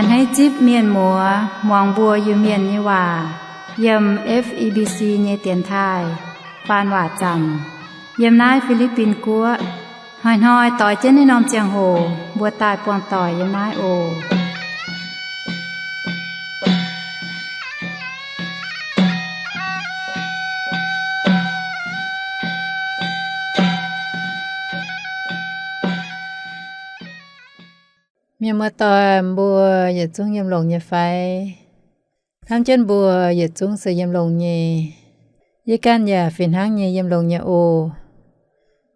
Hneiv zipv mienh muoz muangx mbuo Iu-Mienh nyei waac yiem F E B C nyei dienx taaih faan waac zaamc yiem naaiv Fi^li^bin Guoqv. Hnoi-hnoi doix jienv naaiv norm ziangh hoc mbuo daaih buangh doic yiem naaiv oc. Mienh muoz-doic, mbuo yietc zungv yiem longx nyei fai? Hnamv jienv mbuo yietc zungv se yiem longx nyei. Yie ganh yaac fih hnangv nyei yiem longx nyei oc.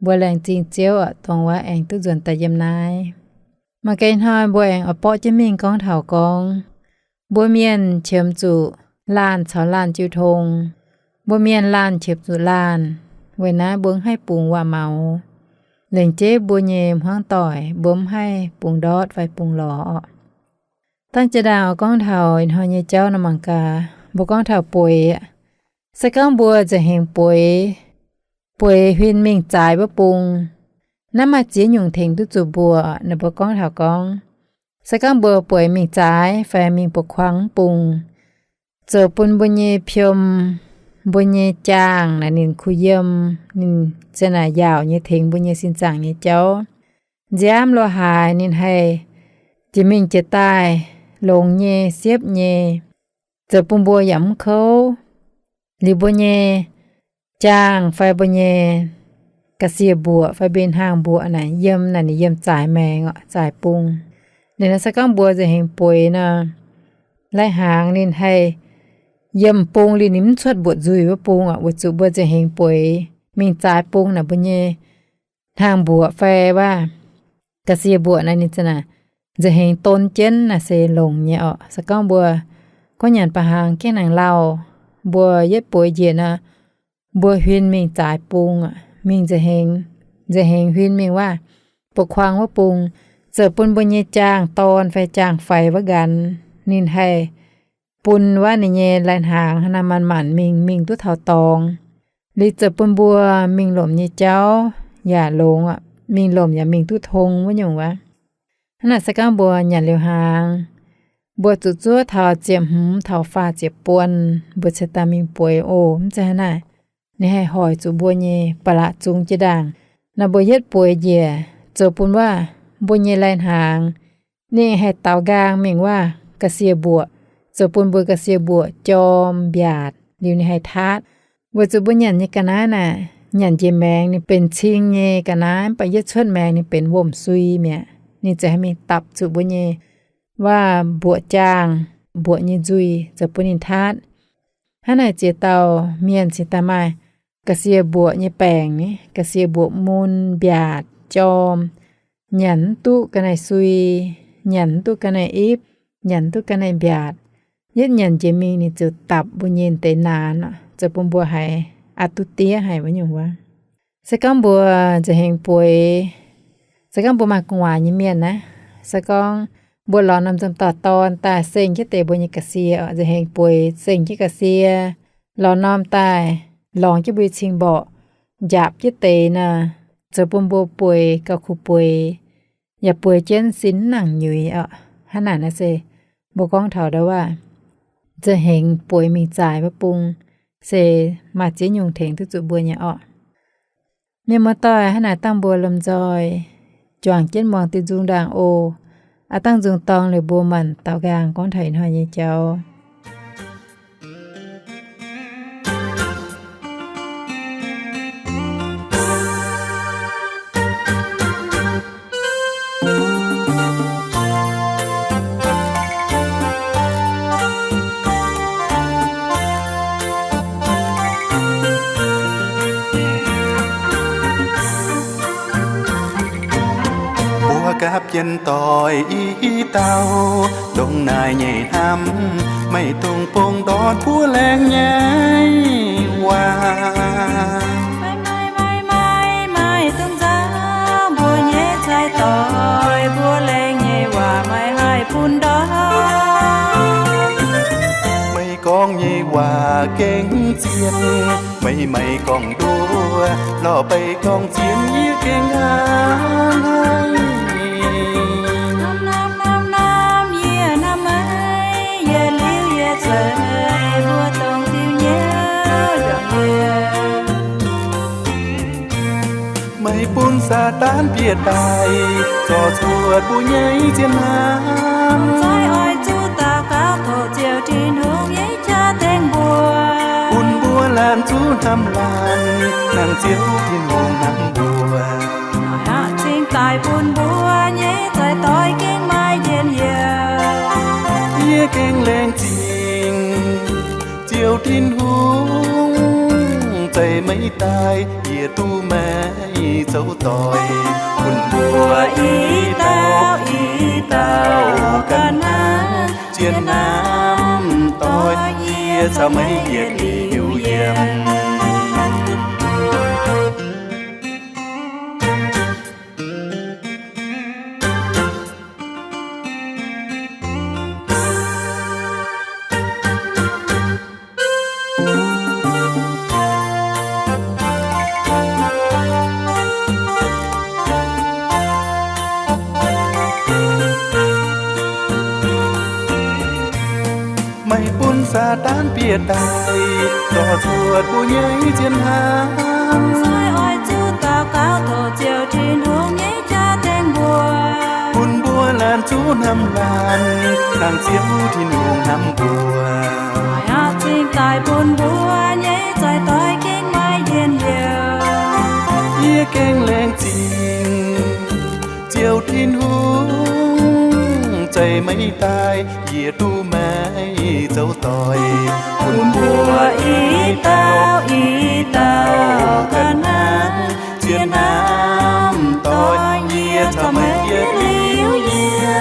Mbuo laengz zingh Ziouv oc, dongh wuov aengx duqv nzuonx daaih yiem naaiv. Mangc gaax hnoi mbuo aengx oix borqv jienv mingh gorngv taux gorngv mbuo mienh qiemx zuqc laanh caux laanh jiu tong. Mbuo mienh laanh qiemx zuqc laanh, weic naaiv mbuo mv haih bungx waac-maux. Laengz jeiv mbuo nyei hmuangv doic, mbuo mv haih bungx ndortv fai bungx lorz oc. Dangh jiex ndaangc gorngv taux ih hnoi nyei jauv nor mangc gaax, mbuo gorngv taux bueix aqv. Se gorngv mbuo nza'hengx bueix, bueix huin mingh zaaix wuov bung, naaiv maaih ziex nyungc tengx duqv zuqc mbuo. Ninh mbuo gorngv taux gorngv, se gorngv mbuo bueix mingh zaaix fai mingh buoz-kuang wuov bung, zoux bun mbuo nyei piom, mbuo nyei jaangh naaic ninh kuh yiem, ninh ziang naaic yaauc nyei tengx mbuo nyei sin zaangc nyei jauv. Nziaamv lo haaix ninh haih jiex mingh jiex daaih longx nyei, siepv nyei, zoux bun mbuo yaac mv kouv. Liuz mbuo nyei jaangh fai mbuo nyei ga'sie mbuoqc fai mbuo hnaangx mbuoqc naaic yiem naaic ninh yiem zaaix maengx oc, zaaix bung. Liuz naaiv se gorngv mbuo nza'hengx bueix nor, lai-hnaangx ninh haih yiem bung liuz ninh mv cuotv mbuoqc nzuih wuov bung oc, weic zuqc mbuo nza'hengx bueix mingh zaaix bung naaic mbuo nyei hnaangx mbuoqc fai waac ga'sie mbuoqc naaic ninh za'naaic nza'hengx don jienv naaic se longx nyei oc. Se gorngv mbuo gorngv nyanc ba'hnaangx gengh nangc lauh, mbuo yietv bueix njiec nor, mbuo huin mingh zaaix bung, mingh nza'hengx, nza'hengx huin mingh waac buoz-kuang wuov bung, zoux bun mbuo nyei jaang-dorn fai jaang-faix wuov nqanx, ninh haih bun waac ninh nyei lai-hnaangx hnangv naaiv manc-manc mingh, mingh duqv taux dorngx. Liuz zoux bun mbuo mingh lomc nyei jauv yaac longx, mingh lomc yaac mingh duqv tong wuov nyungc wuov. Hnangv naaic se gorngv mbuo nyanc liuz hnaangx, mbuo zuqc zuov taux ziepc hmz taux faah ziepc buonc, mbuo cingx daaih mingh bueix oc. Mv zeiz hnangv naaic, ninh haih hoic zuqc mbuo nyei ba'laqc zungx jiex ndaangc. Nor mbuo yietv bueix njiec, zoux bun waac mbuo nyei lai-hnaangx ninh haih daaux nqaang mingh waac ga'sie mbuoqc, zoux bun mbuo ga'sie mbuoqc jorm mbiaatc liuz ninh haih taatv. Weic zuqc mbuo nyanc nyei ga'naaiv naaic, nyanc njiec maengx ninh benx cing nyei ga'naaiv, mv baac yietv cuotv maengx ninh benx wuom-sui mi'aqv. Ninh ziouc haih mingh dapc zuqc mbuo nyei waac mbuoqc jaang, mbuoqc nyei nzuih zoux bun ninh taatv. Hnangv naaic ziex dauh mienh cingx daaih maaih ga'sie mbuoqc nyei baengc ni, ga'sie mbuoqc mun, mbiaatc, jorm, nyanc mv duqv ga'naaiv sui, nyanc mv duqv ga'naaiv ipv, nyanc mv duqv ga'naaiv mbiaatc. Yietv nyanc njiec mingh ninh ziouc dapc mbuo nyei deix naanx oc, zoux bun mbuo haiz aqc duqv diev haic wuov nyungc wuov. Se gorngv mbuo nza'hengx bueix, se gorngv mbuo maaih gu'nguaaic nyei mienh naaiv, se gorngv mbuo lorz norm nza'hmien dorn daaih seng jienv deix mbuo nyei ga'sie oc, nza'hengx bueix seng jienv ga'sie, lorz norm daaih lorngx jienv mbuo nyei cing-mborqc, njaapc jienv deix nor, zoux bun mbuo bueix gauh kuh bueix, yaac bueix jienv sin mv nangc nyuix oc. Hnangv naaic naaiv se mbuo gorngv taux ndau waac nza'hengx bueix mingh zaaix wuov bung se maaih ziex nyungc tengx duqv zuqc mbuo nyei orqc. Mienh muoz-doic, hnangv naaic dangh mbuo lomh nzoih juangc jienv muangx diuh nzung ndaangc oc. Aav dangh nzung dorng liuz mbuo maanc daaux nqaang gorngv taux ih hnoi nyei jauv. Mbuo gapv yienh doic i dauh, ndongc naaic nyei hnamv, maiv dungx bong ndortv mbuo laengz nyei waac. Maiv, maiv, maiv, maiv dungx nzauh mbuo nyei cai doic, mbuo laengz nyei waac maiv haih bun ndortv. Meih gorngv nyei waac gengh zien, meih maiv gorngv nduov, lorh beih gorngv zien yie gengh hnangv naaiv. Norm, norm, norm, norm, yie norm Saadaan bieqc daaih zorc cuotv mbuo nyei zien hnamv. Zoi oix zuqc daux gaux tov Ziouv Tin-Hungh nyei qaqv tengx mbuo, bun mbuo laanh zuqc hnamv laanh, hnangv Ziouv Tin-Hungh hnamv mbuo. Hnangv cingx daaih bun mbuo nyei zoi-doix gengh maiv njien youh. Yie gengh laengz zingh Ziouv Tin-Hungh, zeiz meih daaih yie duqv maiv zoux doic, bun mbuo i dauh i dauh ganh hnangv zien hnamv doic, yie caux meih yietc liuz yiem. Meih bun Saadaan bieqc daaih zorc cuotv mbuo nyei zien hnamv. Zoi oix zuqc daux gaux tov Ziouv Tin-Hungh nyei qaqv tengx mbuo, bun mbuo laanh zuqc hnamv laanh, hnangv Ziouv Tin-Hungh hnamv mbuo. Hnangv cingx daaih bun mbuo nyei zoi-doix gengh maiv njien youh. Yie gengh laengz zingh Ziouv Tin-Hungh, zeiz meih daaih yie duqv maiv zoux doic, bun mbuo i dauh i dauh ganh hnangv zien hnamv doic, yie caux meih yietc liuz yiem.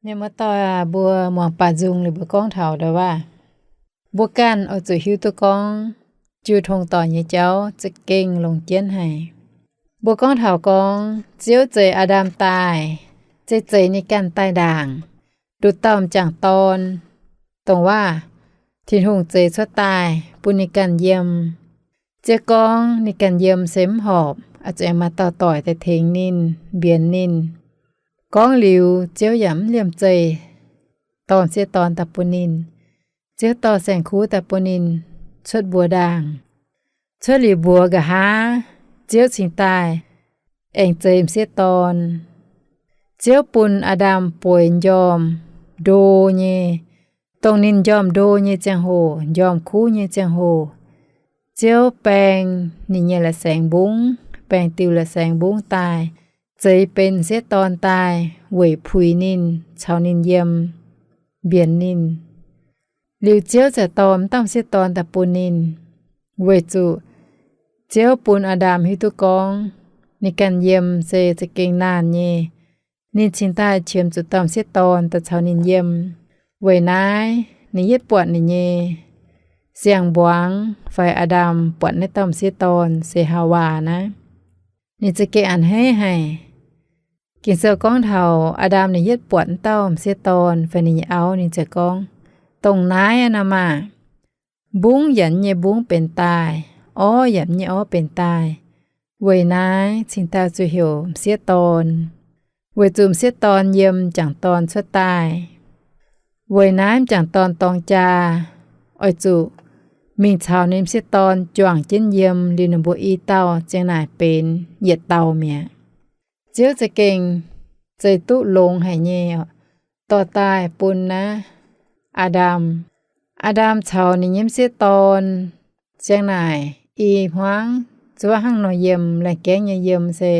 Mienh muoz-doic aac, mbuo muangx baaux nzung liuz mbuo gorngv taux ndau waac, mbuo ganh oix zuqc hiuv duqv gorngv jiu tong doic nyei jauv za'gengh longc jienv haic. Mbuo gorngv taux gorngv Ziouv zeix Aa^ndam daaih, se zeix ninh ganh daaih ndaangc, nduqc dauh m'jangc dorn, dongh waac Tin-Hungh zeix cuotv daaih bun ninh ganh yiem. Ziouv gorngv ninh ganh yiem se mv horpc, oix zuqc aengx maaih dauh doic daaih tengx ninh, mbienx ninh. Gorngv liuz, Ziouv yaac mv liemh zeih dorh m'sieqv dorn daaih bun ninh. Ziouv dorh saeng-kuv daaih bun ninh cuotv mbuox ndaangc. Cuotv liuz mbuox nqa'haav, Ziouv cingx daaih aengx zeix m'sieqv dorn. Ziouv bun Aa^ndam bueix m'njormh ndo nyei. Dongh ninh m'njormh ndo nyei ziangh hoc, m'njormh kuv nyei ziangh hoc, Ziouv baeng ninh nyei la'saengx mbungv, baeng diuh la'saengx mbungv daaih, zeix benx m'sieqv dorn daaih weic puix ninh, caux ninh yiem, mbienx ninh. Liuz Ziouv ziouc dorh m'dauh m'sieqv dorn daaih bun ninh, weic zuqc Ziouv bun Aa^ndam hiuv duqv gorngv ninh ganh yiem se za'gengh naanh nyei. Ninh cingx daaih qiemx zuqc dauh m'sieqv dorn daaih caux ninh yiem. Weic naaiv ninh yietv buatc ninh nyei siang-mbuangz fai Aa^ndam buatc naaiv dauh m'sieqv dorn se Haawaa naaiv, ninh za'gengh a'hneiv haic. Ging-Sou gorngv taux Aa^ndam ninh yietv buatc m'dauh m'sieqv dorn fai ninh nyei auv, ninh ziouc gorngv, Dongh naaiv aqv nor maah! Mbungv yaac mv nyei mbungv benx daaih, orv yaac mv nyei orv benx daaih. Weic naaiv cingx daaih zuqc heuc m'sieqv dorn, weic zuqc m'sieqv dorn yiem m'jangc dorn cuotv daaih. Weic naaiv m'jangc dorn dorng jaa oix zuqc mingh caux ninh m'sieqv dorn juangc jienv yiem liuz ninh mbuo i dauh ziang naaic benx yietc dauh mi'aqv. Ziouv za'gengh zeix duqv longx haic nyei, dorh daaih bun naaiv Aa^ndam. Aa^ndam caux ninh nyei m'sieqv dorn ziang naaic i hmuangv zuov hnangv nor yiem, laengh gaengv nyei yiem se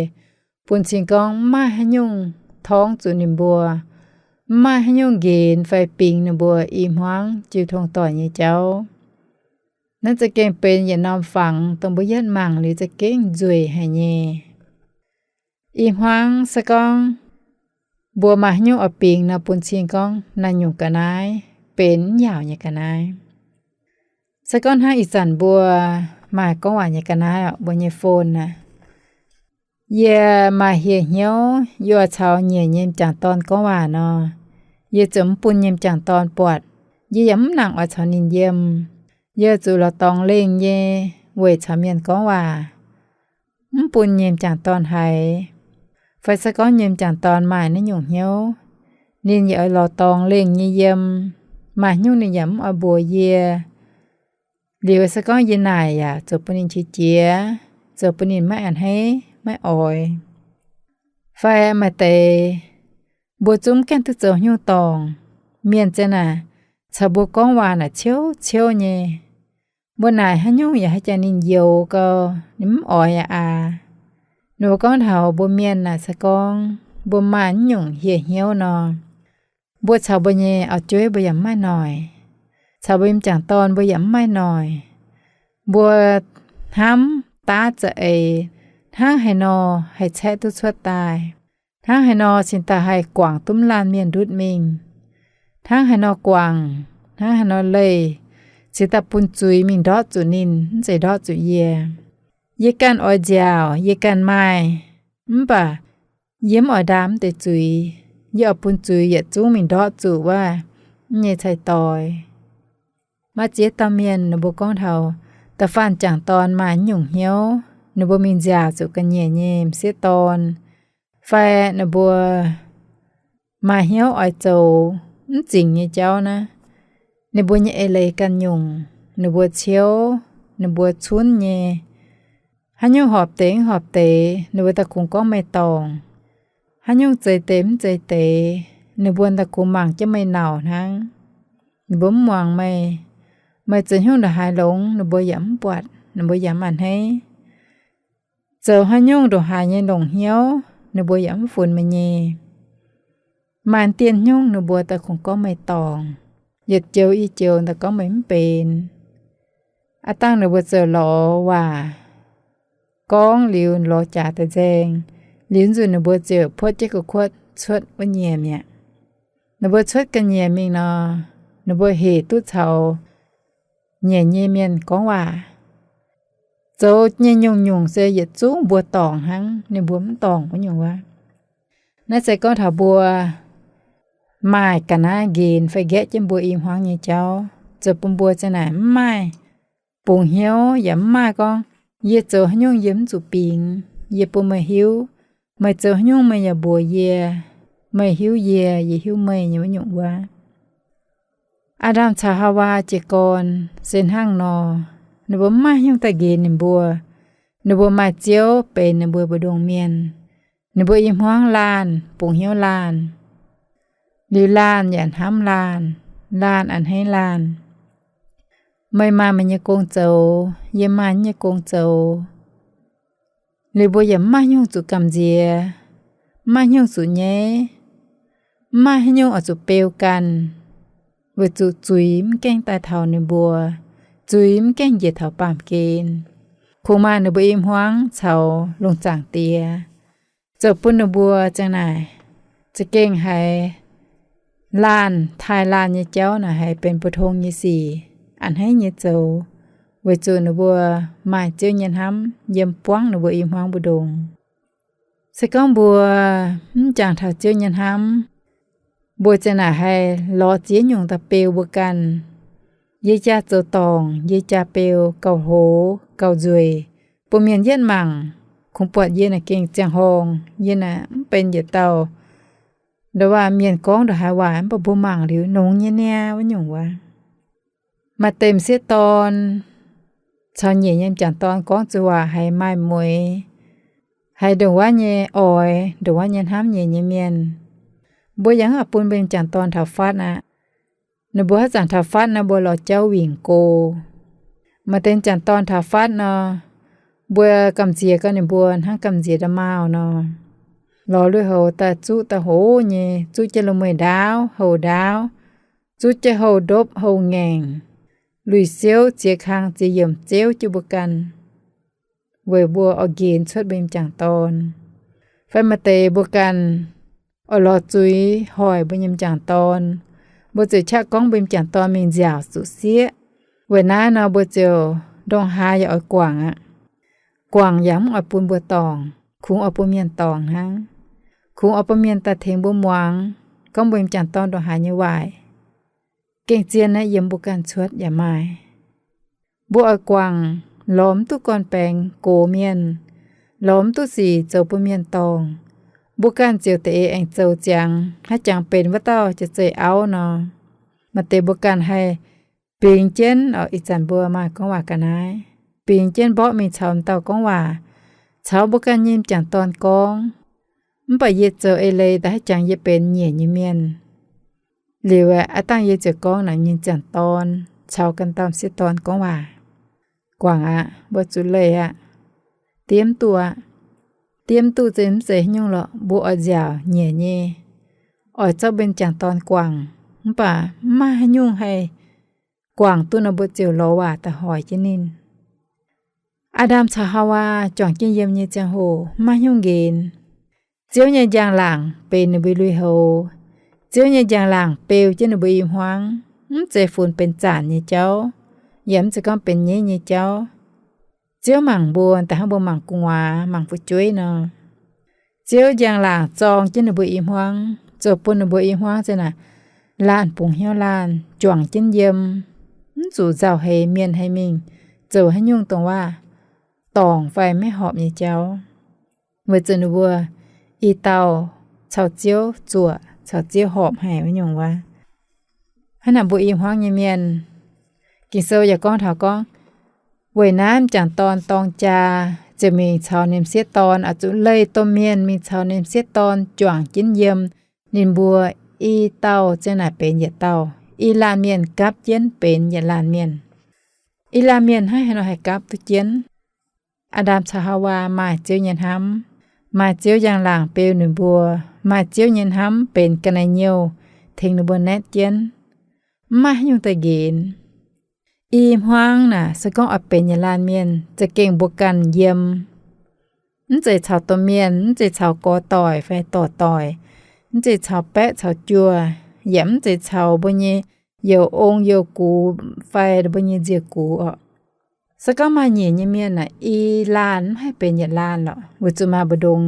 bun cing gorngv mv maaih haaix nyungc torngv zuqc ninh mbuo, mv maaih haaix nyungc nqenx fai bingx ninh mbuo i hmuangv jiu tong doic nyei jauv. Naaiv za'gengh benx yietc norm fangx dongh mbuo yietv mangc liuz za'gengh nzueic haic nyei. I hmuangv se gorngv mbuo maaih haaix nyungc oix bingx nor, bun cing gorngv naaiv nyungc ga'naaiv benx mv yaauc nyei ga'naaiv. Se gorngv hnangv ih zanc mbuo maaih gorngv waac nyei ga'naaiv oc, mbuo nyei phone naaic, yie maaih hieh hnyouv yie oix caux nyiec nyei m'jangc dorn gorngv waac nor, yie ziouc mv bun nyei m'jangc dorn buatc. Yie yaac mv nangc oix caux ninh yiem. Yie zuqc lorz dorngx lengh nyei weic caux mienh gorngv waac. mv bun nyei m'jangc dorn haiz, fai se gorngv nyei m'jangc dorn maaih naaiv nyungc hnyouv, ninh yaac oix lorz dorngx lengh nyei yiem, maaih nyungc ninh yaac mv oix mbuox yie. Liuz se gorngv yie naaic yaac zoux bun ninh qiex jiez, zoux bun ninh maiv a'hneiv maiv oix. Fai maaih deix mbuo zungv gaengh duqv zoux nyungc dorngc, mienh ziang naaic caux mbuo gorngv waac naaic ciouv ciouv nyei. Mbuo naaic haaix nyungc yaac haih jangx ninh youx gau, ninh mv oix aqv aac. Ninh mbuo gorngv taux mbuo mienh naaic se gorngv mbuo maaih naaiv nyungc hieh hnyouv nor, mbuo caux mbuo nyei auv-jueiv mbuo yaac mv maaih noic, caux mbuo m'jangc dorn mbuo yaac mv maaih noic. Mbuo hnamv daav za'eix, hnangv haaix nor haih caeqv duqv cuotv daaih, hnangv haaix nor cingx daaih haih guangc duqv mv laanh mienh ndutv mingh, hnangv haaix nor guangc, hnangv haaix nor leih, cingx daaih bun zuiz mingh ndortv zuqc ninh, mv zeiz ndortv zuqc yie. Yie ganh oix nziaauc, yie ganh maaih, mv baac yie mv oix ndaam mv deix zuiz. Yie oix bun zuiz yietc zungv mingh ndortv zuqc wuov nyei cai-doix. Maaih ziex dauh mienh ninh mbuo gorngv taux da'faanh m'jangc dorn maaih nyungc hnyouv, ninh mbuo mingh nziaauc zuqc ga'nyiec nyei m'sieqv dorn, fai ninh mbuo maaih hnyouv oix zoux mv zingc nyei jauv naaiv, ninh mbuo nyei eix leiz ganh nyungc, ninh mbuo ciouv, ninh mbuo cunv nyei. Haaix nyungc horpc deix mv horpc deix, ninh mbuo daaih kungx gorngv meih dorngc. Haaix nyungc zeix deix mv zeix deix, ninh mbuo daaih kungx mangc jienv meih nauc hnangv. Ninh mbuo mv muangx meih. Meih zoux haaix nyungc ndongc haaix longx, ninh mbuo yaac mv buatc, ninh mbuo yaac mv a'hneiv. Zoux haaix nyungc ndongc haaix nyei longc hnyouv, ninh mbuo yaac mv funx meih nyei. Maaih deix nyungc ninh mbuo daaih kungx gorngv meih dorngc, yietc joux i joux daaih gorngv meih mv benx. Aav dangh ninh mbuo ziouc lorz waac gorngv liuz, lorz jaax deix nzaeng, liuz nzunc ninh mbuo ziouc puotv jienv ga'kuotv cuotv wuov nyie mi'aqv. Ninh mbuo cuotv ga'nyiec mingh nor, ninh mbuo hec duqv caux nyiec nyei mienh gorngv waac. Zoux nyei nyungc-nyungc se yietc zungv mbuo dorngc hnangv, ninh mbuo mv dorngc wuov nyungc wuov. Naaiv se gorngv taux mbuo maaih ga'naaiv nqenx fai nqaeqv jienv mbuo i hmuangv nyei jauv, zoux bun mbuo ziang naaic mv maaih bungx hnyouv yaac mv maaih gorngv, yie zoux haaix nyungc yie mv zuqc bingx, yie bun meih hiuv. Meih zoux haaix nyungc meih yaac mbuox yie, meih hiuv yie, yie hiuv meih nyei wuov nyungc wuov. Aa^ndam caux Haawaa jiez gorn se hnangv nor, ninh mbuo mv maaih haaix nyungc daaih nqenx ninh mbuo. Ninh mbuo maaih Ziouv benx ninh mbuo mbu'ndongx mienh. Ninh mbuo i hmuangv laanh, bungx hnyouv laanh. Liuz laanh yaac hnamv laanh, laanh a'hneiv laanh. Meih maaih meih nyei gong zoux, yie maaih yie nyei gong zoux. Liuz mbuo yaac mv maaih haaix nyungc zuqc gamh nziex, mv maaih haaix nyungc zuqc nyaiv, mv maaih haaix nyungc oix zuqc beu ganh, weic zuqc zuiz mv gaengh daaih taux ninh mbuo, zuiz mv gaengh njiec taux baamh gen. Kungx maaih ninh mbuo i hmuangv caux lungh zaangc Diex, zoux bun ninh mbuo ziang naaic za'gengh haiz laanh taaih laanh nyei jauv naaic haiz benx mbu'ndongx nyei sic, a'hneiv nyei zoux, weic zuqc ninh mbuo maaih Ziouv nyei hnamv yiem buangv ninh mbuo i hmuangv mbu'ndongx. Se gorngv mbuo mv jangx taux Ziouv nyei hnamv, mbuo ziang naaic haih lorz ziex nyungc daaih beu mbuo ganh. Yie jaa zoux dorngc, yie jaa beu gauh hoz gauh nzueic, bun mienh yietv mangc, kungx buatc yie naaic gengh ziangh horngh, yie naaic mv benx yietc dauh ndongc waac mienh gorngv ndongc haaix waac, mv baac mbuo mangc liuz nongx nyei niaa wuov nyungc wuov. Maaih deix m'sieqv dorn caux nyiec nyei m'jangc dorn gorngv zuqc waac haiz maaih mueix, haiz ndongc wuov nyei oix, ndongc wuov nyei hnamv nyiec nyei mienh. Mbuo yaac mv oix bun mbuo m'jangc dorn taux fatv aqv. Ninh mbuo haaix zanc taux fatv nor, mbuo lorz jauv wingc go. Maaih deix m'jangc dorn taux fatv nor, mbuo gamh nziex gau ninh mbuo hnangv gamh nziex nda'maauh nor. Lorz lui-houx daaih zuqv daaih hoz nyei, zuqv jienv loz-mueiz ndaauv, houh ndaauv, zuqv jienv houh ndopv, houh ngaengc, lui-siouv, ziex kang ziex yiemc zeuv jienv mbuo ganh, weic mbuo oix nqenx cuotv mbuo nyei m'jangc dorn. Fai maaih deix mbuo ganh oix lorz zuiz hoic mbuo nyei m'jangc dorn, mbuo ziouc qaqv gorngv mbuo nyei m'jangc dorn mingh nziaauc zuqc sieqv. Weic naaiv nor mbuo ziouc ndongc haaix yaac oix guangc aqv. Guangc yaac mv oix bun mbuo dorngc, kungx oix bun mienh dorngc hnangv. Kungx oix bun mienh daaih tengx mbuo muangx gorngv mbuo m'jangc dorn ndongc haaix nyei waaic. Gengh zien naaiv yiem mbuo ganh cuotv yaac maaih. Mbuo oix guangc lorz mv duqv gorn-baengx gox mienh, lorz mv duqv sic zoux bun mienh dorngc. Mbuo ganh ziouc deix aengx zoux ziangx, haaix jangx benx wuov dauh jiex zeih auv nor. Maaih deix mbuo ganh haih bingx jienv, ih zanc mbuo maaih gorngv waac ga'naaiv, bingx jienv mborqv mingh caux m'dauh gorngv waac, caux mbuo ganh nyei m'jangc dorn gorngv. Mv baac yie zoux eix leiz daaih haaix jangx yie benx nyiec nyei mienh. Liuz aqv, dangh yie ziouc gorngv naaiv nyei m'jangc dorn caux ganh dauh m'sieqv dorn gorngv waac, guangc aqv, mbuo zuqc leih aqv, diev mv duqv aqv. Diev mv duqv se mv zeiz haaix nyungc lorqc, mbuo oix nziaauc nyiec nyei, oix zorqv mbuo nyei m'jangc dorn guangc. Mv baac mv maaih haaix nyungc haih guangc duqv nor, mbuo ziouc lorz waac daaih hoic jienv ninh. Aa^ndam caux Haawaa juangc jienv yiem nyei ziangh hoc mv maaih haaix nyungc nqenx. Ziouv nyei njang-laangc benx ninh mbuo lui-houx. Ziouv nyei njang-laangc beu jienv ninh mbuo i hmuangv. Mv zeiz funx benx zanc nyei jauv, yaac mv zeiz gorngv benx nyeiv nyei jauv. Ziouv mangc mbuo da'hnangv mbuo mangc gu'nguaaz, mangc fu'jueiv nor. Ziouv njang-laangc zorng jienv ninh mbuo i hmuangv, zoux bun ninh mbuo i hmuangv se naaic laanh bungx hnyouv laanh juangc jienv yiem, mv zuqc nzauh heix mienh haih mingh zoux haaix nyungc dongh waac dorngc fai maiv horpc nyei jauv. Weic zuqc ninh mbuo i dauh caux Ziouv zuoqc, caux Ziouv horpc haic wuov nyungc wuov. Hnangv naaic mbuo i hmuangv nyei mienh, Ging-Sou yaac gorngv taux gorngv, weic naaiv m'jangc dorn dorng jaa ziouc mingh caux ninh m'sieqv dorn, oix zuqc leih domh mienh mingh caux ninh m'sieqv dorn juangc jienv yiem. Ninh mbuo i dauh ziang naaic benx yietc dauh, i laanh mienh gapv jienv benx yietc laanh mienh. I laanh mienh hnangv haaix nor haih gapv duqv jienv? Aa^ndam caux Haawaa maaih Ziouv nyei hnamv, maaih Ziouv njang-laangc beu ninh mbuo, maaih Ziouv nyei hnamv benx ga'naaiv-nyouh tengx ninh mbuo naetv jienv. Mv maaih haaix nyungc daaih nqenx. I hmuangv naaic se gorngv oix benx yietc laanh mienh, za'gengh mbuo ganh yiem. Mv zeiz caux domh mienh, mv zeiz caux gorx-doic fai dorc-doic, mv zeiz caux baeqv caux juoh, yaac mv zeiz caux mbuo nyei youh ong youh gux fai mbuo nyei nziec gux oc. Se gorngv maaih nyiec nyei mienh aeqv, i laanh mv haih benx yietc laanh lorqc, weic zuqc maaih mbu'ndongx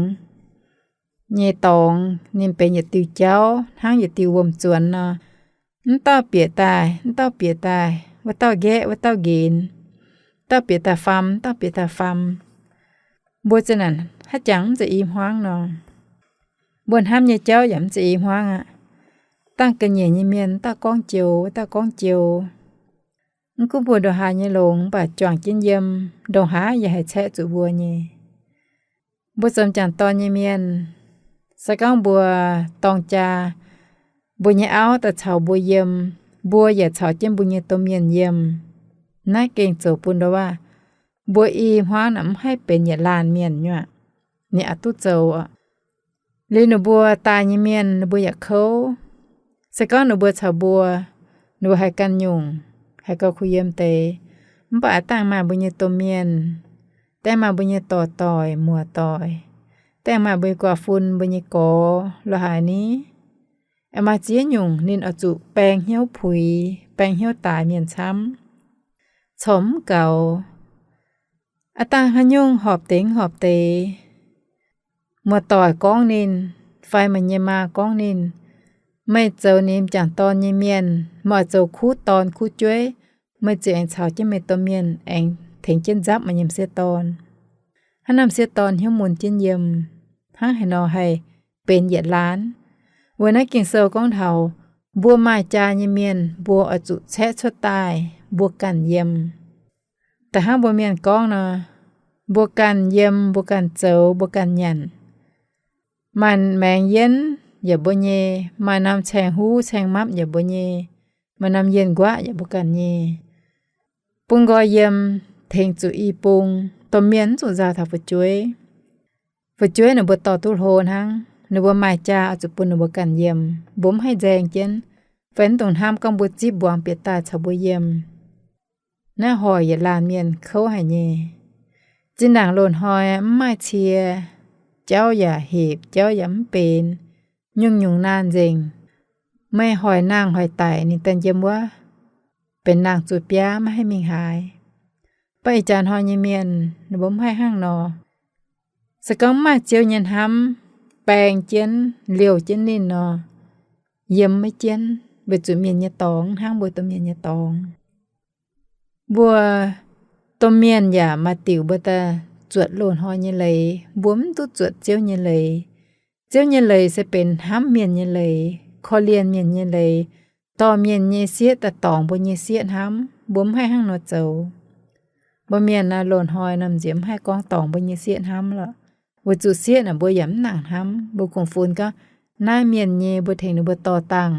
nyei dorngx ninh benx yietc diuh jauv hnangv yietc diuh wuom-zuonx nor. Mv dauh bieqc daaih, mv dauh bieqc daaih, wuov dauh nqaeqv, wuov dauh nqenx, dauh bieqc daaih faam, dauh bieqc daaih faam. Mbuo ziang naaic haaix jangx mv zeiz i hmuangv nor. Mbuo hnamv nyei jauv yaac mv zeiz i hmuangv aqv. Dangh ga'nyiec nyei mienh, dauh gorngv joux, dauh gorngv joux. Mv gunv mbuo ndongc haaix nyei longx, mv baac juangc jienv yiem, ndongc haaix yaac haih caeqv zuqc mbuo nyei. Mbuo zoux m'jangc dorn nyei mienh, se gorngv mbuo dorng jaa, mbuo nyei auv daaih caux mbuo yiem, mbuo yaac caux jienv mbuo nyei domh mienh yiem, naaiv gengh zoux bun ndo waac mbuo i hmuangv naaic mv haih benx yietc laanh mienh nyuoqc. Ninh aqc duqv zoux oc. Liuz ninh mbuo daaih nyei mienh ninh mbuo yaac kouv. Se gorngv ninh mbuo caux mbuo, ninh mbuo haih ganh nyungc, haih gauh kuh yiem deix. Mv baac dangh maaih mbuo nyei domh mienh, dangh maaih mbuo nyei dorc-doic, muoz-doic, dangh maaih mbuo nyei guaax fun, mbuo nyei gorx, lorz haaix ni, aengx maaih ziex nyungc ninh oix zuqc baeng hnyouv puix, baeng hnyouv daaix mienh camv, corc mv gaux. Aav dangh haaix nyungc horpc deix mv horpc deix, muoz-doic gorngv ninh, fai meih nyei maa gorngv ninh, meih zoux ninh m'jangc dorn nyei mienh, meih oix zoux kuv dorn kuv jueiv, meih ziouc aengx caux jienv meih domh mienh aengx tengx jienv nzapv meih nyei m'sieqv dorn. Hnangv naaiv m'sieqv dorn hnyouv mun jienv yiem, hnangv haaix nor haih benx yietc laanh? Weic naaiv Ging-Sou gorngv taux mbuo maaih jaa nyei mienh, mbuo oix zuqc caeqv cuotv daaih mbuo ganh yiem. Da'hnangv mbuo mienh gorngv nor, mbuo ganh yiem, mbuo ganh zoux, mbuo ganh nyanc. Maaih maengx yienv yaac mbuo nyei, maaih norm caeng huv caeng mapv yaac mbuo nyei, maaih norm yienh nquaqv yaac mbuo ganh nyei. Bun nqoi yiem, tengx zuqc i bung, domh mienh mv zuqc nzauh taux fu'jueiv. Fu'jueiv ninh mbuo dorh duqv hlo hnangv, ninh mbuo maaih jaa oix zuqc bun ninh mbuo ganh yiem, mbuo mv haih nzaeng jienv, fai mv dungx hnamv gorngv mbuo zipv mbuangz bieqc daaih caux mbuo yiem. Naaiv hoic yietc laanh mienh kouv haic nyei. Zinh ndaangc loz-hnoi mv maaih cie, jauv yaac hepc, jauv yaac mv benx, nyungc-nyungc naanh nzengc. Meih hoic nangh hoic daic ninh daaih njiem wuov, benx nangh zuqc biaav maiv haih mingh haaix. Mv baac ih jaax hnoi nyei mienh ninh mbuo mv haih hnangv nor. Se gorngv mv maaih Ziouv nyei hnamv baeng jienv liouh jienv ninh nor, yiem maiv jienv, weic zuqc mienh nyei dorngx hnangv mbuo domh mienh nyei dorngx. Mbuo domh mienh yaac maaih diuc mbuo daaih zuotc loz-hnoi nyei leiz. Mbuo mv duqv zuotc Ziouv nyei leiz. Ziouv nyei leiz se benx hnamv mienh nyei leiz, korv-lienh mienh nyei leiz, dorh mienh nyei sieqv daaih dorngx mbuo nyei sieqv hnamv. Mbuo mv haih hnangv nor zoux. Mbuo mienh naaiv loz-hnoi norm nziex mv haih gorngv dorngx mbuo nyei sieqv hnamv lorqc. Weic zuqc sieqv naaic mbuo yaac mv nangc hnamv. Mbuo kungx funx gorngv naaiv mienh nyei, mbuo tengx ninh mbuo dorh dangh,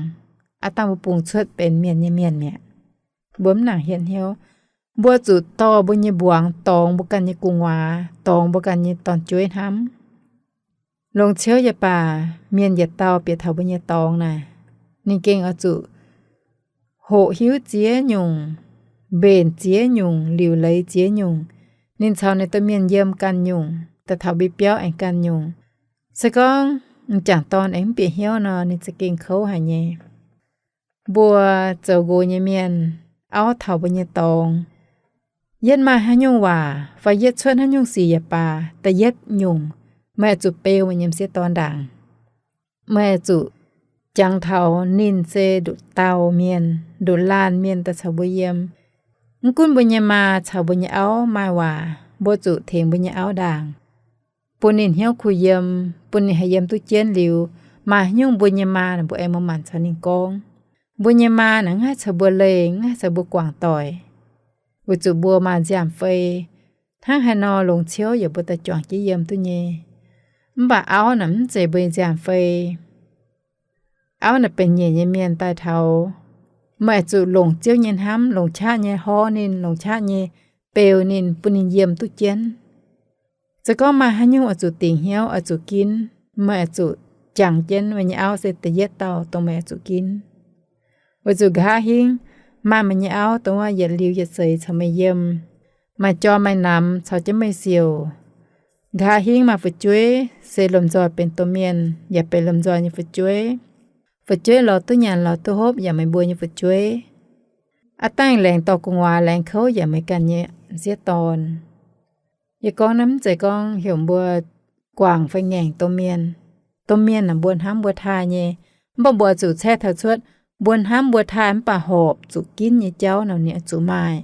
aav dangh mbuo bungx cuotv benx mienh nyei mienh mi'aqv. Mbuo mv nangc hietv hnyouv. Mbuo zuqc dorh mbuo nyei mbuangz dorngx mbuo ganh nyei gu'nguaaz, dorngx mbuo ganh nyei dorn-jueiv hnamv. Longc ciouv yaac baac, mienh yietc dauh bieqc taux mbuo nyei dorngx naaic, ninh gengh oix zuqc hoqc hiuv ziex nyungc, mbenc ziex nyungc, liuc leiz ziex nyungc. Ninh caux ninh domh mienh yiem ganh nyungc, daaih taux mbuo biauv aengx ganh nyungc. Se gorngv m'jangc dorn aengx mv bieqc hnyouv nor, ninh za'gengh kouv haic nyei. Mbuo zoux nqox nyei mienh, auv taux mbuo nyei dorngx, yietv maaih haaix nyungc waac fai yietv cuotv haaix nyungc sic yaac baac, da'yietv nyungc, meih oix zuqc beu meih nyei m'sieqv dorn ndaangc. Meih oix zuqc jangx taux ninh se nduqc dauh mienh, nduqc laanh mienh daaih caux mbuo yiem. Mv gunv mbuo nyei maa caux mbuo nyei auv maaih waac, mbuo zuqc tengx mbuo nyei auv ndaangc, bun ninh hnyouv kuh yiem, bun ninh haih yiem duqv jienv liuz, maaih haaix nyungc mbuo nyei maa naaic mbuo aengx muoz-maanc caux ninh gorngv. Mbuo nyei maa naaic mv haih caux mbuo leih, mv haih caux mbuo guangc doic, weic zuqc mbuo maaih nziaamv-fei. Hnangv haaix nor longc ciouv yaac mbuo daaih juangc jienv yiem duqv nyei. Mv baac auv naaic mv zeiz mbuo nyei nziaamv-fei. Auv naaic benx nyeic nyei mienh daaih taux. Meih oix zuqc longc Ziouv nyei hnamv, longc qaqv nyei horv ninh, longc qaqv nyei beu ninh, bun ninh yiem duqv jienv. Se gorngv maaih haaix nyungc oix zuqc dingc hnyouv, oix zuqc ginv, meih oix zuqc jangx jienv meih nyei auv se da'yietv dauh dongh meih oix zuqc ginv. Weic zuqc nqa'haav hingv maaih meih nyei auv dongh wuov yietc liuz yietc seix caux meih yiem, maaih jorm maaih namx caux jienv meih siouc. Nqa'haav hingv maaih fu'jueiv se lomh nzoih benx domh mienh yaac benx lomh nzoih nyei fu'jueiv. Fu'jueiv lorz duqv nyanc lorz duqv hopv yaac meih mbuo nyei fu'jueiv. Aav dangh laengz dorh gu'nguaaz laengz kouv yaac meih ganh nyei m'sieqv dorn. Yie gorngv naaiv mv zeiz gorngv heuc mbuo guangc fai ngaengc domh mienh. Domh mienh naaic mbuo hnamv mbuo taaih nyei, mv baac mbuo zuqc caeqv taux cuotv mbuo hnamv mbuo taaih mv baac horpc zuqc ginv nyei jauv nor ninh oix zuqc maaih.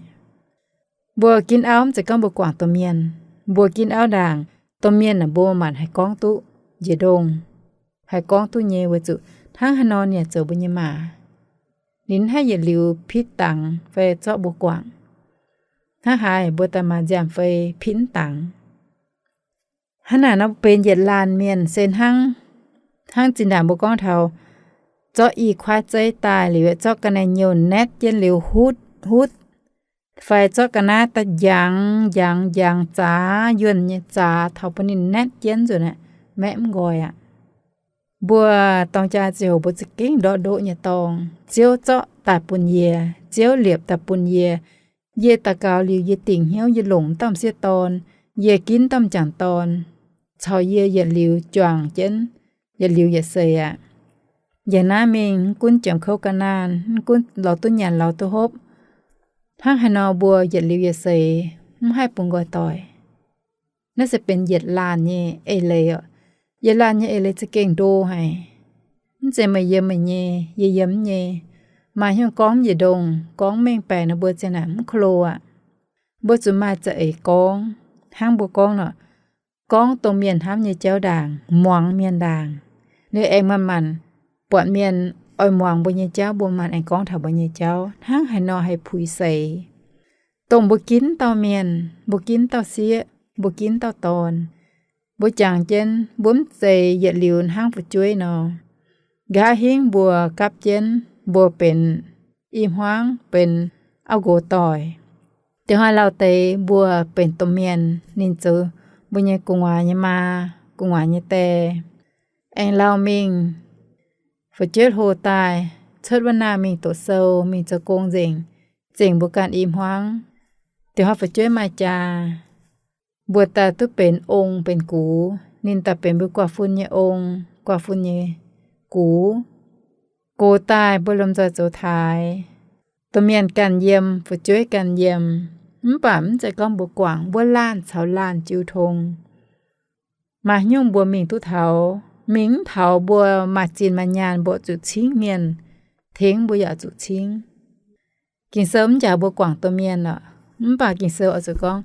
Mbuo ginv auv mv zeiz gorngv mbuo guangc domh mienh. Mbuo ginv auv ndaangc, domh mienh naaic mbuo manc haih gorngv duqv njiec ndongh, haih gorngv duqv nyei weic zuqc hnangv haaix nor ninh yaac zoux mbuo nyei maa. Ninh mv haih yietc liuz pitv dangx fai zorqv mbuo guangc. Hnangv haaix mbuo daaih maaih nziaamv-fei pitv mv dangx. Hnangv naaic nor benx yietc laanh mienh se hnangv, hnangv zinh ndaangc mbuo gorngv taux zorqv i kuaaiv zeiv daaih liuz, zorqv ga'naaiv nyouh naetv jienv liuz hutv hutv, fai zorqv ga'naaiv daaih njangx njangx njangx zaax yuonh nyei zaax taux bun ninh naetv jienv nzunc aqv, maeqv mv nqoi aqv. Mbuo dorng jaa ziangh hoc mbuo za'gengh ndortv ndoqv nyei dorngx. Ziouv zorqv daaih bun yie, Ziouv liepc daaih bun yie. Yie daux gaux liuz yie dingc hnyouv, yie longc dauh m'sieqv dorn, yie ginv dauh m'jangc dorn caux yie yietc liuz juangc jienv, yietc liuz yietc seix aqv. Yiem naaiv mingh mv gunv jomc kouv ga'naanh, mv gunv lorz duqv nyanc lorz duqv hopv, hnangv haaix nor mbuo yietc liuz yietc seix mv haih bungx nqoi doic. Naaiv se benx yietc laanh nyei eix leiz oc. Yietc laanh nyei eix leiz za'gengh ndo haic. Mv zeiz meih yiem meih nyei, yie yiem yie nyei. Maaih hnyouv gorngv mv njiec ndongh, gorngv mv mengh baeqc nor mbuo ziang naaic mv ko lo aqv. Mbuo zuqc maaih za'eix gorngv, hnangv mbuo gorngv nor, gorngv dongh mienh hnamv nyei jauv ndaangc, muangx mienh ndaangc. Liuz aengx manc-manc buatc mienh oix muangx mbuo nyei jauv, mbuo manc aengx gorngv taux mbuo nyei jauv hnangv haaix nor haih puix seix. Dongh mbuo ginv dauh mienh, mbuo ginv dauh sieqv, mbuo ginv dauh dorn, mbuo jangx jienv mbuo mv zeiz yietc liuz hnangv fu'jueiv nor. Nqa'haav hingv mbuo gapv jienv, mbuo benx i hmuangv, benx auv nqox doic. Diex hnoi lauh deix mbuo benx domh mienh, ninh zoux mbuo nyei gu'nguaaz nyei maa, gu'nguaaz nyei die. Aengx lauh mingh, fu'jueiv hlo daaih, cuotv wuov naah mingh doqc sou, mingh zoux gong nzengc, zengc mbuo ganh i hmuangv. Diex hnoi fu'jueiv maaih jaa, mbuo daaih duqv benx ong benx gux, ninh daaih benx mbuo guaav fun nyei ong, guaav fun nyei gux. Gox daaih mbuo lomh nzoih zoux taaix. Domh mienh ganh yiem, fu'jueiv ganh yiem. Mv baac mv zeiz gorngv mbuo guangc, mbuo laanh caux laanh jiu tong. Maaih nyungc mbuo mingh duqv taux, mingh mv taux mbuo maaih zinh maaih nyaanh mbuo zuqc cingv mienh, tengx mbuo yaac zuqc cingv. Ging-Sou mv njaaux mbuo guangc domh mienh lorqc, mv baac Ging-Sou oix zuqc gorngv,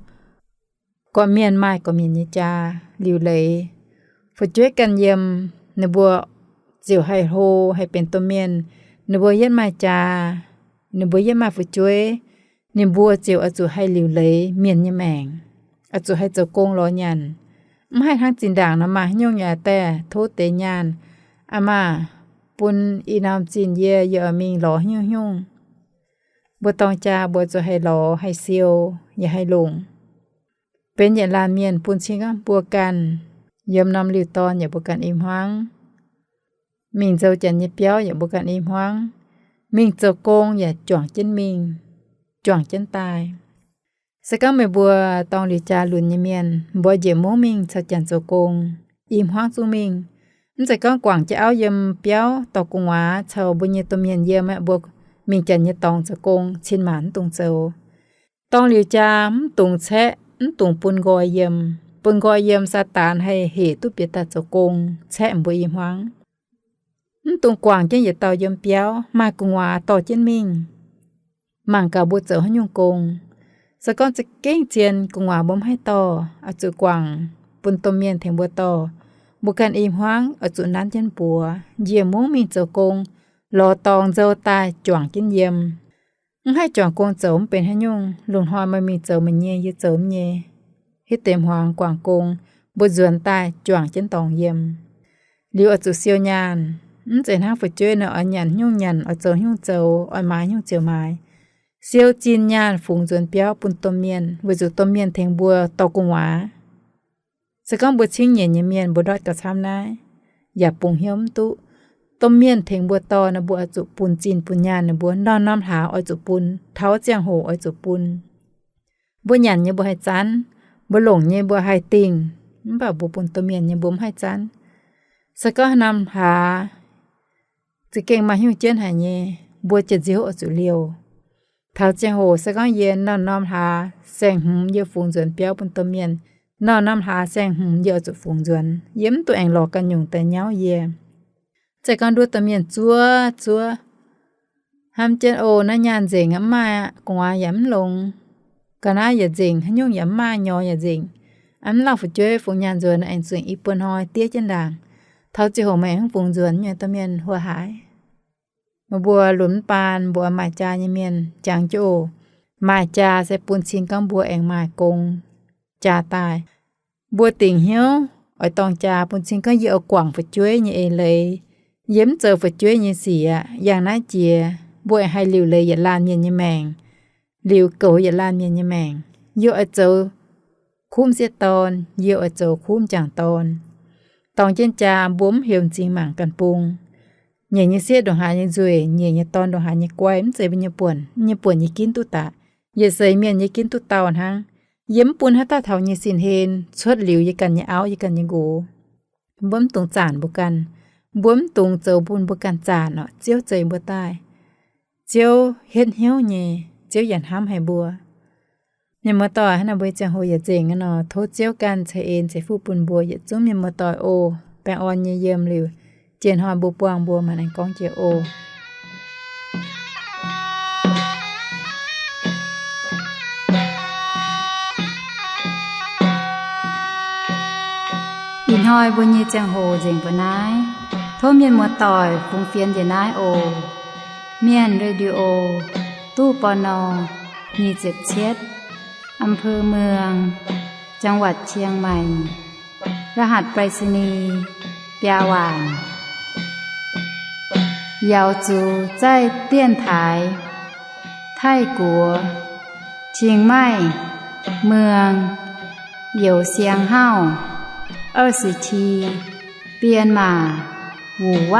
gorqv-mienh maaih gorqv-mienh nyei jaa liuc leiz. Fu'jueiv ganh yiem, ninh mbuo ziouc haih hlo haih benx domh mienh. Ninh mbuo yietv maaih jaa, ninh mbuo yietv maaih fu'jueiv, ninh mbuo ziouc oix zuqc haih liuc leiz mienh nyei maengc, oix zuqc haih zoux gong lorz nyanc. Mv haih hnangv zinh ndaangc nor maaih haaix nyungc yaac daaih tov deix nyaanh, Aa maah, bun i norm zinh yie, yie oix mingh lorz haaix nyungc haaix nyungc. Mbuo dorng jaa mbuo zuqc haih lorz, haih siou, yaac haih longc. Benx yietc laanh mienh bun cing gorngv mbuo ganh yiem norm liuh dorn yaac mbuo ganh i hmuangv. Mingh nzou janx nyei biauv yaac mbuo ganh i hmuangv. Mingh zoux gong yaac juangc jienv mingh, juangc jienv daaih. Se gorngv meih mbuo dorng liuz jaa lunx nyei mienh, mbuo njiec mungv mingh caux janx zoux gong, i hmuangv zungv mingh. Mv zeiz gorngv guangc jienv auv yiem biauv dorh gu'nguaaz caux mbuo nyei domh mienh yiem aqv, mbuo mingh janx nyei dorngx zoux gong, cin maanc mv dungx zoux. Dorng liuz jaa mv dungx caeqv, mv dungx bun nqoi yiem. Bun nqoi yiem, Saadaan haih hec duqv bieqc daaih zoux gong, caeqv mbuo i hmuangv. Mv dungx guangc jienv yietc dauh yiem biauv, maaih gu'nguaaz dorh jienv mingh. Mangc gaax mbuo zoux haaix nyungc gong. Se gorngv za'gengh zien gu'nguaaz mbuo mv haih dorh, oix zuqc guangc bun domh mienh tengx mbuo dorh. Mbuo ganh i hmuangv oix zuqc nanv jienv buoz, njiec mungv mingh zoux gong, lorz dorngx nzou daaih juangc jienv yiem. Mv haih juangc gong zoux mv benx haaix nyungc. Lungh hnoi meih mingh zoux meih nyei, yie zoux mv nyei, hitv deix hmuangx guangc gong, mbuo nzuonx daaih juangc jienv dorngx yiem. Liuz oix zuqc siou nyaanh. Mv zeiz hnangv fu'jueiv nor oix nyanc haaix nyungc nyanc, oix zoux haaix nyungc zoux, oix maaiz haaix nyungc ziouc maaiz. Siou zinh nyaanh fungx nzuonx biauv bun domh mienh, weic zuqc domh mienh tengx mbuo dorh gu'nguaaz. Se gorngv mbuo cingv nyeic nyei mienh mbuo ndortv gauh camv naaiv, yaac bungx hnyouv mv duqv. Domh mienh tengx mbuo dorh nor, mbuo oix zuqc bun zinh bun nyaanh ninh mbuo, norm-norm hlaax oix zuqc bun, taux ziangh hoc oix zuqc bun. Mbuo nyanc nyei mbuo haih zanv, mbuo longc nyei mbuo haih dingh, mv baac mbuo bun domh mienh nyei mbuo mv haih zanv. Se gorngv norm hlaax za'gengh maaih haaix nyungc jienv haic nyei, mbuo jiex nziouv oix zuqc liouh. Taux ziangh hoc se gorngv yie norm-norm hlaax saeng-hmz yie fungx nzuonx biauv bun domh mienh, norm-norm hlaax saeng-hmz yie oix zuqc fungx nzuonx. Yie mv dungx aengx lorz ganh nyungc daaih nyauv yie. Zeiz gorngv nduov domh mienh zuov zuov, hnamv jienv, O, naaiv nyaanh nzengc aqv, mv maaih aqv, gu'nguaaz yaac mv longx, ga'naaiv yaac nzengc, haaix nyungc yaac mv maaih, nyorx yaac nzengc. Mv lauh fu'jueiv fungx nyaanh nzuonx aengx zuqc i buo hnoi diev jienv ndaangc. Taux ziangh hoc meih aengx mv fungx nzuonx nyei, domh mienh huo haaix? Meih mbuo lunx mv baan, mbuo maaih jaa nyei mienh jangx jienv oc. Maaih jaa se bun cing gorngv mbuo aengx maaih gong jaa daaih. Mbuo dingc hnyouv oix dorng jaa bun cing gorngv yie oix guangc fu'jueiv nyei eix leiz. Yie mv zoux fu'jueiv nyei sic aqv. Yangh naaiv jiex mbuo aengx haih liuc leiz yietc laanh mienh nyei maengc, liuc goux yietc laanh mienh nyei maengc. Yie oix zoux kuv m'sieqv dorn, yie oix zoux kuv m'jangc dorn. Dorng jienv jaa mbuo mv heuc m'zing mangc ganh bung. Nyiec nyei sieqv ndongc haaix nyei nzueic, nyiec nyei dorn ndongc haaix nyei guai, mv zeiz mbuo nyei buonc. Mv nyei buonc yie ginv duqv daaih. Yietc seix mienh yie ginv duqv dauh hnangv. Yie mv bun haaix dauh taux nyei sin-hlen cuotv liuz yie ganh nyei auv, yie ganh nyei nqox. Mbuo mv dungx zaanc mbuo ganh. Mbuo mv dungx zoux bun mbuo ganh zaanc orqc. Ziouv zeix mbuo daaih. Ziouv hietv hnyouv nyei. Ziouv yaac hnamv haic mbuo. Mienh muoz-doic, hnangv naaiv mbuo nyei ziangh hoc yaac nzengc aqv nor, tov Ziouv ganh ceix en ceix fuqv bun mbuo yietc zungv mienh muoz-doic oc. Baengh orn nyei yiem liuz, jiex hnoi mbuo buangh mbuo maanc aengx gorngv jiex oc. Ih hnoi mbuo nyei ziangh hoc nzengc mbuo naaiv. Tov mienh muoz-doic fungx fienx njiec naaiv oc. Mienh Radio, ตู้ ปณ. nyic ziepc cietv, อำเภอเมือง จังหวัดเชียงใหม่ รหัสไปรษณีย์ biaa waanc. 瑶族在电台 ไทยกัว เชียงใหม่ เมือง 有限号 二十七 编码 五万